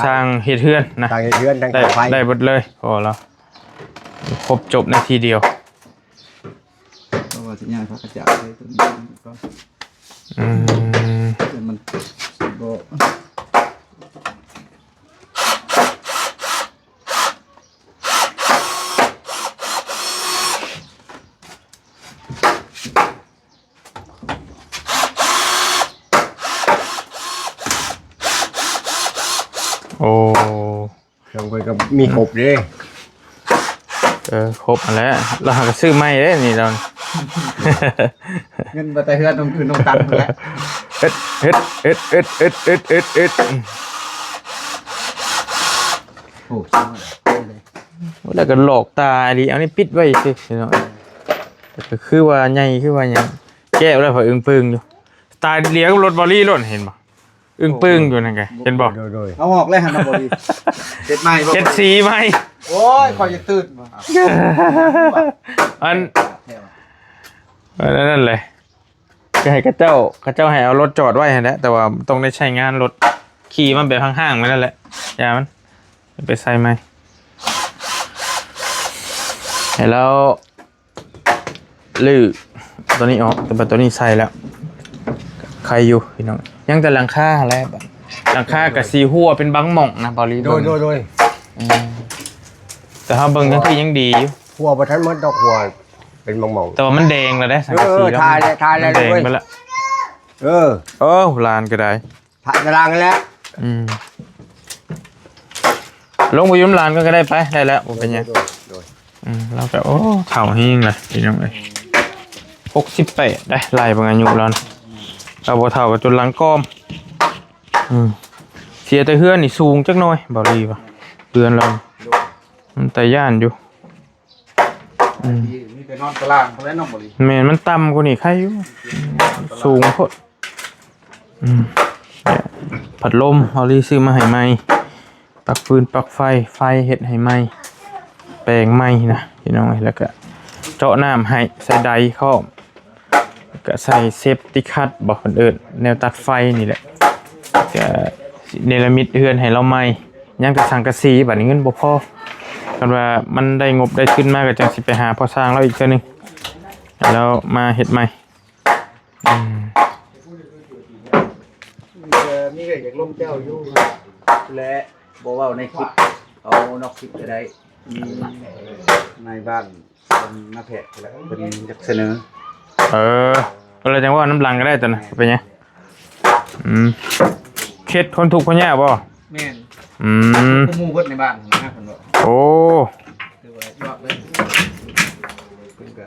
ຊ່າງເຮັດເຮືອນນະ ຊ່າງເຮັດເຮືອນ ທັງ ໄດ້ ຊ່າງໄຟ ໄດ້ເບິດເລີຍ ພໍລາວ ຄົບຈົບໃນທີ່ດຽວ ເພາະວ່າຊິຍ້າຍພະກະຈາດໄປຕົວນີ້ກ່ອນ ອືມ ແຕ່ມັນບໍ່ ໂອ້ ເຄື່ອງເພິ່ນກໍມີຄົບເດ້ ເອີ ຄົບຫັ້ນແຫຼະ ລາວຫາກໍຊື້ໃໝ່ເດ້ນີ້ລາວ ເງິນບໍ່ແຕ່ເຮືອນ ລົງທຶນລົງຕັງພຸ້ນແຫຼະ ເຮັດ ເຮັດ ເຮັດ ເຮັດ ເຮັດ ເຮັດ ເຮັດ ໂອ້ ແລ້ວກໍຫຼອກຕາອີ່ຫຼີ ເອົານີ້ປິດໄວ້ຊື່ເນາະ ກໍຄືວ່າໃຫຍ່ ຄືວ່າຫຍັງ ແກ້ວແລ້ວພະອຶ້ງປຶ້ງຢູ່ ຕາຍຫຼຽວກັບລົດເບົາລີໂລດ ເຫັນບໍ່? ອຶ້ງປຶ້ງຢູ່ນັ້ນກະ ເຫັນບໍ່? ໂດຍ ໂດຍ ເອົາອອກແລ້ວຫັ້ນນະ ບໍ່ດີ ເຮັດໃໝ່ບໍ່? ເຮັດສີໃໝ່ ໂອ້ຍ ຂ້ອຍຈະຕື່ນບໍ່? ອັນ ອັນນັ້ນແຫຼະ ກໍໃຫ້ເຂົາເຈົ້າ ເຂົາເຈົ້າໃຫ້ເອົາລົດຈອດໄວ້ຫັ້ນແຫຼະ ແຕ່ວ່າຕ້ອງໄດ້ໃຊ້ງານລົດ ຂີ່ມັນໄປຫ້າງໆ ໄວ້ນັ້ນແຫຼະ ຢ່າມັນ ໄປໃສ່ໃໝ່ ໃຫ້ລາວ ຫຼື ຕົວນີ້ອອກ ແຕ່ວ່າຕົວນີ້ໃສ່ແລ້ວ ໄຄຢູ່ພີ່ນ້ອງ ຍັງແຕ່ຫຼັງຄາຫັ້ນແຫຼະ ຫຼັງຄາກະຊິຮົ່ວເປັນບາງໝ່ອງນະ ເບົາລີ ໂດຍ ໂດຍ ໂດຍ ອືມ ແຕ່ເຮົາເບິ່ງຈັ່ງຊີ້ຍັງດີຢູ່ ຮົ່ວບໍ່ທັນໝົດດອກ ຮົ່ວເປັນບາງໝ່ອງ ແຕ່ວ່າມັນແດງແລ້ວເດ້ ສັງກະສີ ເອີ ແລ້ວ ທາແລ້ວ ທາແລ້ວ ແດງໄປແລ້ວ ເອີ ໂອ້ ຫຼານກໍໄດ້ ພະຕາລາງຫັ້ນແຫຼະ ອືມ ລົງໄປຢູ່ນຳຫຼານກ່ອນກໍໄດ້ ໄປ ໄດ້ແລ້ວ ບໍ່ເປັນຫຍັງ ໂດຍ ໂດຍ ອືມ ລາວກໍ ໂອ້ ເຖົ້າແຮງລະພີ່ນ້ອງເອີຍ ຫົກສິບແປດໄດ໋ ໄລ່ເບິ່ງອາຍຸລາວນະ ລາວບໍ່ເຖົ້າກໍຈົນຫຼັງກອມ ອືມ ເສຍແຕ່ເຮືອນນີ້ສູງຈັກໜ່ອຍ ເບົາລີວ່າ ເຮືອນລາວ ມັນຕາຢ້ານຢູ່. ອືມ ມີແຕ່ນອນຕາລ່າງພຸ້ນແຫຼະເນາະ ບໍ່ລີ ແມ່ນ ມັນຕ່ຳກວ່ານີ້ໄຄຢູ່ ສູງໂພດ ອືມ ພັດລົມເຮົາລີຊື້ມາໃຫ້ໃໝ່ ປັກຟືນປັກໄຟ ໄຟເຮັດໃຫ້ໃໝ່ ແປງໃໝ່ນະພີ່ນ້ອງເອີຍ ແລ້ວກະເຈາະນ້ຳໃຫ້ ໃສ່ໄດຄອມ ກະໃສ່ເຊບຕິຄັດບໍ່ ເພິ່ນເອີ້ນ ແນວຕັດໄຟນີ້ແຫຼະ ກະເນລະມິດເຮືອນໃຫ້ລາວໃໝ່ ຍັງແຕ່ສັງກະສີ ບາດນີ້ເງິນບໍ່ພໍ ຄັນວ່າມັນໄດ້ງົບໄດ້ທຶນມາ ກະຈັ່ງຊິໄປຫາພໍ່ຊ່າງລາວອີກເທື່ອໜຶ່ງ ແລ້ວມາເຮັດໃໝ່ ອືມ ມີກໍຢາກລົມເຈົ້າຢູ່ ແລະ ບໍ່ເວົ້າໃນຄລິບ ເອົານອກຄລິບກໍໄດ້ ມີນາຍບ້ານ ເພິ່ນມາແພະແລ້ວ ເພິ່ນຢາກສະເໜີ ເອີ ເອີ ແລ້ວຈັ່ງເວົ້ານຳຫຼັງກໍໄດ້ຕົວນະ ເປັນຫຍັງ ອືມ ເຂດຄົນທຸກຄົນຍາກບໍ່ ແມ່ນ ອືມ ໝູ່ເບິດໃນບ້ານນະ ເພິ່ນບອກ ໂອ້ ຖືວ່າຍອດເລີຍ ເພິ່ນກໍ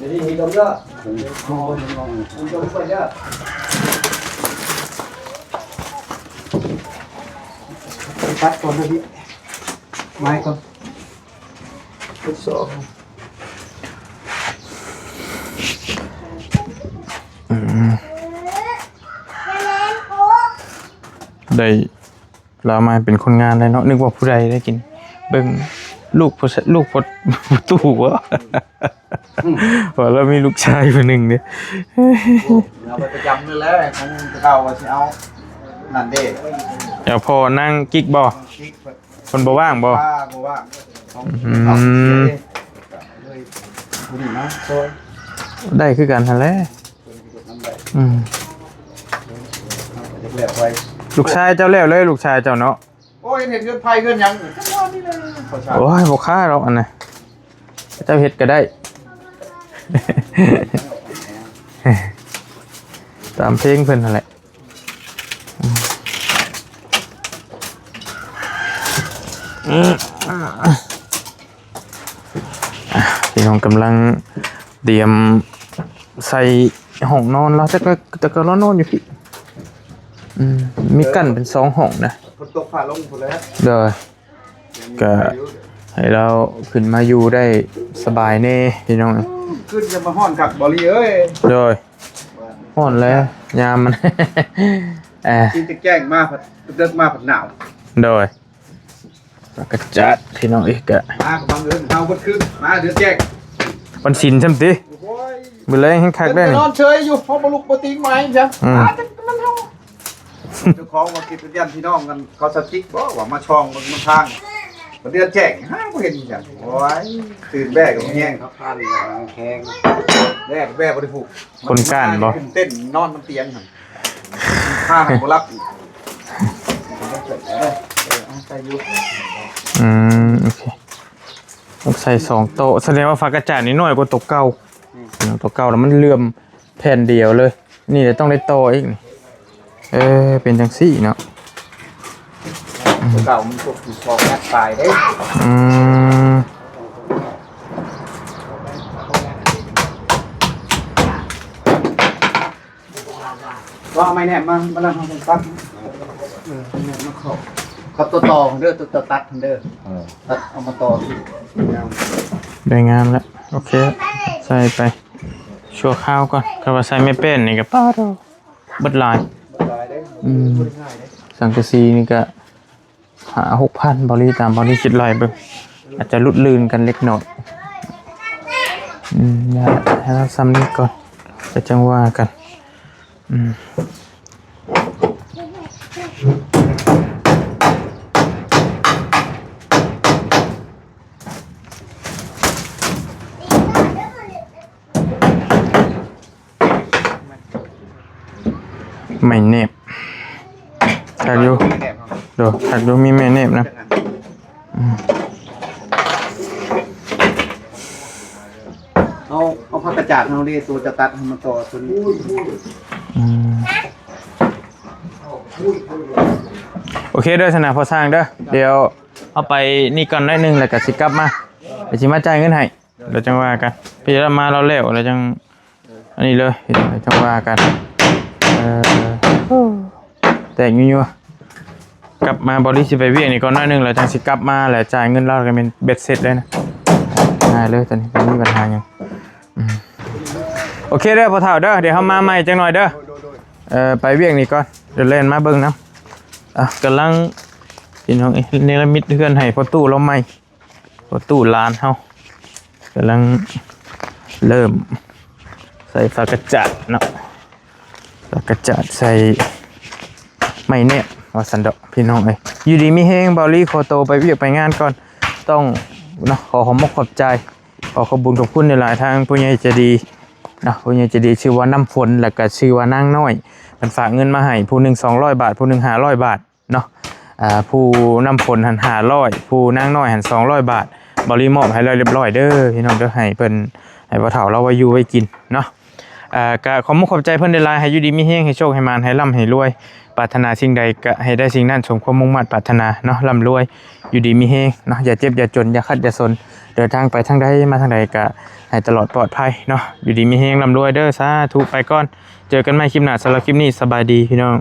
Jadi, hitam tak? Hitam apa dia? ຕັດກ່ອນເດີພີ່ ໄມ້ກ່ອນ ທົດສອບ ອືມ. ໄດ້ລາວມາເປັນຄົນງານແລ້ວເນາະ ນຶກວ່າຜູ້ໃດໄດ້ກິນ ເບິ່ງລູກພໍ່ ລູກພໍ່ຕູ້ບໍ່ ວ່າລາວມີລູກຊາຍຜູ້ໜຶ່ງເດ້ ເອົາໄປປະຈຳນັ້ນແຫຼະ ຂອງເກົ່າວ່າຊິເອົານັ້ນເດ້ ເອົາພໍ່ນາງກິກບໍ່ ເພິ່ນບໍ່ວ່າງບໍ່ ບໍ່ວ່າງ ອືມ ເອົາເສຍເດ້ ເລີຍຜູ້ນີ້ມາຊ່ອຍ ໄດ້ຄືກັນຫັ້ນແຫຼະ ເພິ່ນເຮັດນຳໄດ້ ອືມ ເຮັດແລ້ວໄວ ລູກຊາຍເຈົ້າແລ້ວເລີຍ ລູກຊາຍເຈົ້າເນາະ ໂອ້ຍ ເຮັດເຮືອນໄຟເຮືອນຫຍັງ ຈັງຫວະນີ້ເລີຍ ໂອ້ຍ ບໍ່ຄ້າດອກອັນນັ້ນ ເຈົ້າເຮັດກໍໄດ້ ຕາມເພງເພິ່ນຫັ້ນແຫຼະ ພີ່ນ້ອງກຳລັງຕຽມໃສ່ຫ້ອງນອນລາວ ແຕ່ກໍ ແຕ່ກໍລາວນອນຢູ່ພີ້ ອືມ ມີກັ້ນເປັນສອງຫ້ອງນະ ຝົນຕົກຟ້າລົງພຸ້ນແຫຼະ ໂດຍ ກໍໃຫ້ລາວຂຶ້ນມາຢູ່ໄດ້ສະບາຍແດ່ພີ່ນ້ອງ ຄືນຈະມາຮ້ອນຄັກບໍລີເອີຍ ໂດຍ ຮ້ອນແລ້ວຍາມມັນ ເອີ ຊິແຈ້ງມາພັດ ເດິກມາພັດໜາວ ໂດຍ ປາກກະຈັດພີ່ນ້ອງເອີຍ ກະ ມາບັງເອີນເຮົາເບິດຄືນ ມາເດືອນແຈ້ງ ວັນສິນຊ້ຳຕິ ໂອ້ຍ ມື້ແລງແຮງຄັກແດ່ນີ້ ນອນເຊີຍຢູ່ ເຮົາບໍ່ລຸກບໍ່ຕີງມາຫຍັງ ອືມ ມາຈັກມັນເຮົາ ເຈົ້າຂອງວ່າຄິດວ່າຢ້ານພີ່ນ້ອງກັນ ເຂົາສະຕິກບໍ່ວ່າມາຊ່ອງເບິ່ງນຳທາງ ເດືອນແຈ້ງຫາບໍ່ເຫັນຫຍັງ ໂອ້ຍ ຕື່ນແບ້ກໍບໍ່ແຮງ ເຂົາຜ່ານແຮງ ແບ້ ແບ້ບໍ່ໄດ້ຜູກ ຄົນກ້ານບໍ່ ເຕັ້ນນອນນຳຕຽງຫັ້ນ ຂ້າບໍ່ຫຼັບອີກ ອືມ ໂອເຄ ຕ້ອງໃສ່ສອງໂຕະ ສະແດງວ່າຝາກະຈາດນີ້ນ້ອຍກວ່າໂຕເກົ່າ ອືມ ໂຕເກົ່າລະມັນເຫຼື່ອມແຜ່ນດຽວເລີຍ ນີ້ລະຕ້ອງໄດ້ຕໍ່ອີກນີ້ ເອີ ເປັນຈັ່ງຊີ້ເນາະ ໂຕເກົ່າມັນຕົກຢູ່ສອງແມັດປາຍເດ້ ອືມ ກໍເອົາໄມ້ແນບມາ ມາແລ້ວເຮົາຕ້ອງຕັດ ເອີ ໄມ້ແນບມາເຄາະ ເຄາະຕົວຕໍ່ເດີ ຕົວ ຕົວຕັດເດີ ເອີ ຕັດເອົາມາຕໍ່ ໄດ້ງາມແລ້ວ ໂອເຄ ໃສ່ໄປຊົ່ວຄາວກ່ອນ ຄັນວ່າໃສ່ໄມ້ແປ້ນນີ້ກໍປາດໂທ້ ເບິດຫຼາຍ ເບິດຫຼາຍເດ້ ອືມ ບໍ່ໄດ້ງ່າຍເດ້ ສັງກະສີນີ້ກໍ ຫ້າຫົກພັນ ເບົາຫຼີ ຕາມເບົາຫຼີຄິດໄລ່ເບິ່ງ ອາດຈະຫຼຸດລື່ນກັນເລັກນ້ອຍ ອືມ ຢ່າ ໃຫ້ເຮົາສ່ຳນີ້ກ່ອນ ແລ້ວຈັ່ງວ່າກັນ ອືມ. ໄມ້ແນບ ຄັກຢູ່ ໂດ ຄັກຢູ່ ມີໄມ້ແນບນຳ ອືມ ເອົາ ເອົາຜັກກະຈາດເຮົາເດ້ ຕົວຈະຕັດໃຫ້ມັນຕໍ່ຕົວນີ້ ອືມ ໂອເຄເດີ ຊັ້ນນະ ພໍ່ຊ່າງເດີ ດຽວເຮົາໄປນີ້ກ່ອນໜ້ອຍໜຶ່ງ ແລ້ວກະຊິກັບມາ ດຽວຊິມາຈ່າຍເງິນໃຫ້ ແລ້ວຈັ່ງວ່າກັນ ພີ່ລາມາລາວແລ້ວ ແລ້ວຈັ່ງ ອັນນີ້ເລີຍ ຈັ່ງວ່າກັນ ເອີ ແຕກຢູ່ ກັບມາ ເບົາຫຼີຊິໄປວຽກນີ້ກ່ອນໜ້ອຍໜຶ່ງ ແລ້ວຈັ່ງຊິກັບມາ ແລ້ວຈ່າຍເງິນລາວ ກໍແມ່ນເບັດເສັດເລີຍນະ ງ່າຍເລີຍ ຕອນນີ້ບໍ່ມີບັນຫາຫຍັງ ອືມ ໂອເຄເດີ ພໍ່ເຖົ້າເດີ ດຽວເຮົາມາໃໝ່ຈັກໜ້ອຍເດີ ເອີ ໄປວຽກນີ້ກ່ອນ ດຽວແລ່ນມາເບິ່ງນຳ ອ່ະ ກຳລັງ ພີ່ນ້ອງເອີຍ ເນລະມິດເຮືອນໃຫ້ພໍ່ຕູ້ລາວໃໝ່ ພໍ່ຕູ້ຫຼານເຮົາກຳລັງເລີ່ມໃສ່ຝາກະຈາດເນາະ ຝາກະຈາດໃສ່ໄມ້ແນບວ່າຊັ້ນເດາະ ພີ່ນ້ອງເອີຍ ຢູ່ດີມີແຮງ ເບົາຫຼີຂໍໂຕໄປວຽກໄປງານກ່ອນ ຕ້ອງເນາະ ຂໍຂອບມົກຂອບໃຈ ຂໍຂອບບຸນຂອບຄຸນຫຼາຍໆ ທາງຜູ້ໃຫຍ່ໃຈດີເນາະ ຜູ້ໃຫຍ່ໃຈດີຊື່ວ່ານ້ຳຝົນ ແລ້ວກະຊື່ວ່ານາງນ້ອຍ ເພິ່ນຝາກເງິນມາໃຫ້ ຜູ້ໜຶ່ງສອງຮ້ອຍບາດ ຜູ້ໜຶ່ງຫ້າຮ້ອຍບາດ ເນາະ ອ່າ ຜູ້ນ້ຳຝົນຫັ້ນຫ້າຮ້ອຍ ຜູ້ນາງນ້ອຍຫັ້ນສອງຮ້ອຍບາດ ເບົາຫຼີມອບໃຫ້ແລ້ວລຽບລ້ອຍເດີ ພີ່ນ້ອງເດີ ໃຫ້ເພິ່ນ ໃຫ້ພໍ່ເຖົ້າລາວໄວ້ຢູ່ໄວ້ກິນເນາະ ອ່າ ກະຂອບມຸກຂອບໃຈເພິ່ນຫຼາຍໆ ໃຫ້ຢູ່ດີມີແຮງ ໃຫ້ໂຊກໃຫ້ໝານ ໃຫ້ລ່ຳໃຫ້ລວຍ ປາດຖະໜາສິ່ງໃດກະໃຫ້ໄດ້ສິ່ງນັ້ນ ສົມຄວາມມຸ່ງມາດປາດຖະໜາເນາະ ລ່ຳລວຍ ຢູ່ດີມີແຮງເນາະ ຢ່າເຈັບຢ່າຈົນ ຢ່າຂັດຢ່າສົນ ເດີນທາງໄປທາງໃດມາທາງໃດກະໃຫ້ຕະຫຼອດປອດໄພເນາະ ຢູ່ດີມີແຮງ ລ່ຳລວຍເດີ ສາທຸ ໄປກ່ອນ ເຈີກັນໃໝ່ຄລິບໜ້າ ສຳລັບຄລິບນີ້ ສະບາຍດີ ພີ່ນ້ອງ.